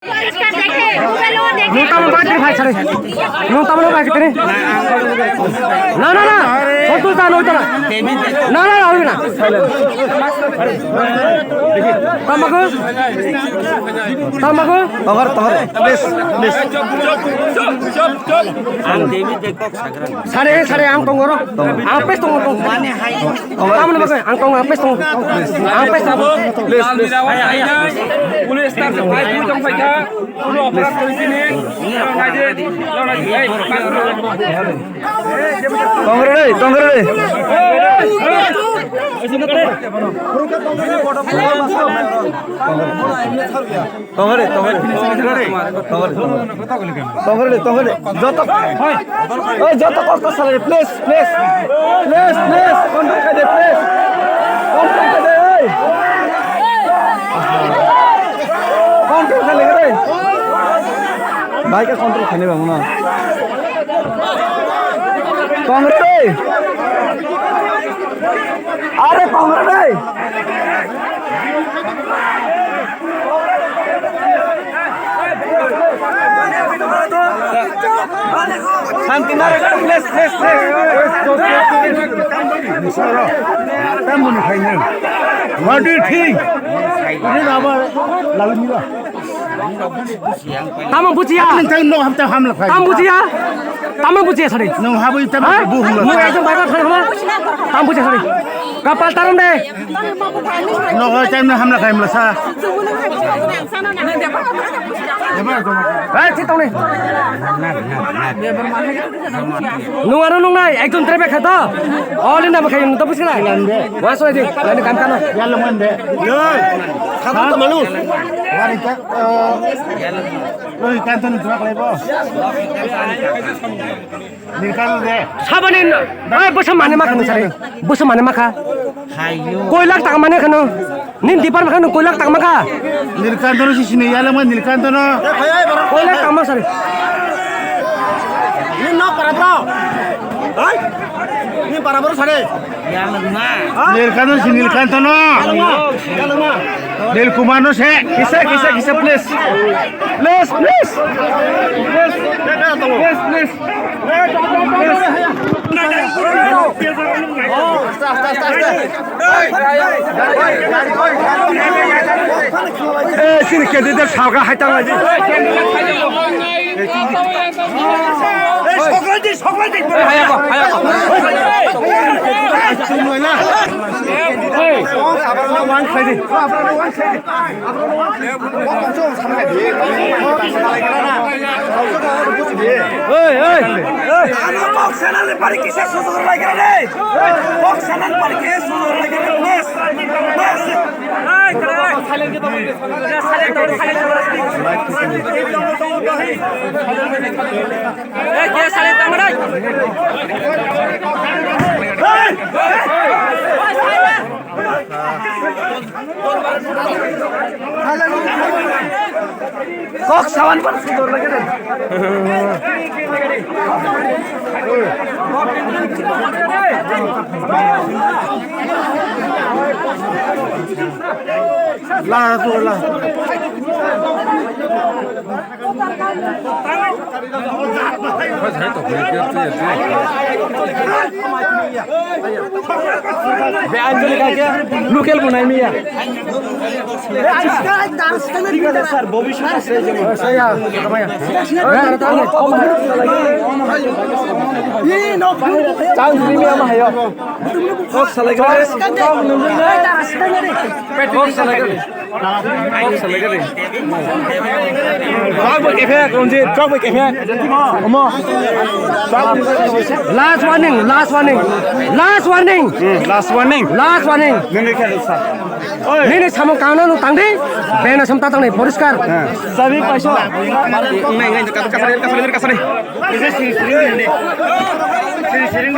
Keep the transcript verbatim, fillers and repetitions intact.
Nung tamo bai tini phai sari. Nung tamo bai tini. Na, na, na. Hotu ta noi ta na. Na, na, na, na. Tamago. Tamago. Tohor, tohor. Please, please. Ang David Jacob Sagrang. Sare, sare, ang tongoro. Ang pes tongo, tong. Tamoni bagwi, ang tongo, ang pes tongo. Ang pes tongo. Please, please. Police station bai tong phaikha. Ulo operation kini. Tongre, tongre. Tongre, tongre. Tongre, tongre. Tongre, tongre. Joto. Oi, joto kok salai, please, please. Please, please. Control khai de, please. Control khai de, oi. Control khai de, oi. Bike control khai de bang na. Tongre. Are tongre. Santi nare, please, please, please. Tamoni khaino. What do you think? Ini apa? Lalu mila. Tamo bujiya. Nang tang no hapta hamla khai. Tamo bujiya. Tamo bujiya sari. Nang habui tamo buhum la. Nang ekdom bai bai khai hama. Tamo bujiya sari. Kapal taram de. Nogo time no hamla khai mla sa. Hai, thik tong ni. Nung aro nung nai, ekdom trebe kha to. All India bo khai nung to busi na. Wa soi di, lani kam kano. Yalo man de. Yo, khata to manu. Wari ka, eh, loi kan to ni drak lebo. Nirkano de. Sabani, oi, bosa mane makha nung sari. Bosa mane makha. Hayo. Koi lakh taka mane khano. Nin dipar makha nung koi lakh taka makha. Nirkantono sisini yalama Nirkantono. Koi lakh taka ma sari. Nin nok para bro. Hai? Nin para bro sari. Yalama. Nirkantono si Nirkantono. Yalama. Yalama. Nilkumarno se. Kisa, kisa, kisa, please. Please, please. Please, please, please. Eh, sini candidate salga hai tang lagi. Hey, hey, hey. Kok sanani pari kisa sujur lagi re. Kok sanani pari kisa sujur lagi re. Bas. Bas. Hey, kira. Silent, silent, silent. Hey, kira silent, tangma dai. Hey. Kok sawan pan sudor lagi deh. Lah, tuh lah. Be Anjali kake local bunai miya. Sir, bhobishyot se jemon. Chance ni miya ma hayo. Kok salai kare. Kok salai kare. Chok bai kephek, Ranjit, chok bai kephek. Omo. Last warning, last warning, last warning. Hmm, last warning. Last warning. Nini khe sa. Oi. Nini samung kangna nung tangdi. Bena samta tangnai poriskar. Sabi paisa. Ngai, ngai, kasari, kasari, kasari. Siri, siri, siri, siri.